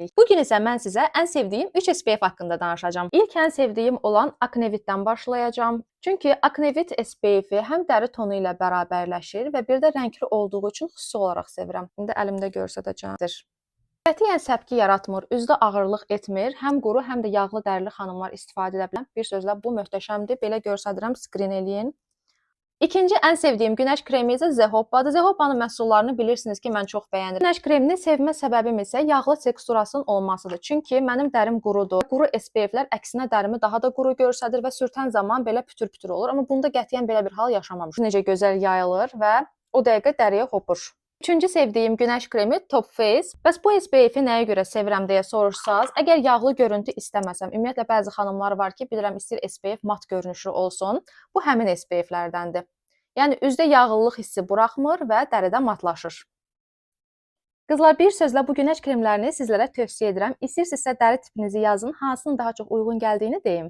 Bu gün isə mən sizə ən sevdiyim 3 SPF haqqında danışacağam. İlk ən sevdiyim olan Aknevitdən başlayacağam. Çünki Aknevit SPF-i həm dəri tonu ilə bərabərləşir və bir də rəngli olduğu üçün xüsusi olaraq sevirəm. İndi əlimdə göstərəcəm. Qətiyyən səpki yaratmır, üzdə ağırlıq etmir. Həm quru, həm də yağlı dərili xanımlar istifadə edə bilər. Bir sözlə bu möhtəşəmdir. Belə göstərirəm, screen eləyin. İkinci ən sevdiyim günəş kremi isə Zehoppa'dır. Zehoppa'nın məhsullarını bilirsiniz ki, mən çox bəyənirəm. Günəş kremini sevmə səbəbim isə yağlı teksturasının olmasıdır. Çünki mənim dərim qurudur. Quru SPF-lər əksinə dərimi daha da quru göstərir və sürtən zaman belə pütür-pütür olur. Amma bunda qətiyyən belə bir hal yaşamamışam. Necə gözəl yayılır və o dəqiqə dəriyə hopur. Üçüncü sevdiyim günəş kremi Top Face. Bəs bu SPF-i nəyə görə sevirəm deyə soruşsaz, əgər yağlı görüntü istəməsəm, ümumiyyətlə bəzi xanımlar var ki, bilirəm istəyir SPF mat görünüşlü olsun. Bu həmin SPF-lərdəndir. Yəni üzdə yağlılıq hissi buraxmır və dəridə matlaşır. Qızlar, bir sözlə bu günəş kremlərini sizlərə tövsiyə edirəm. İstəyirsinizsə dəri tipinizi yazın, hansının daha çox uyğun gəldiyini deyim.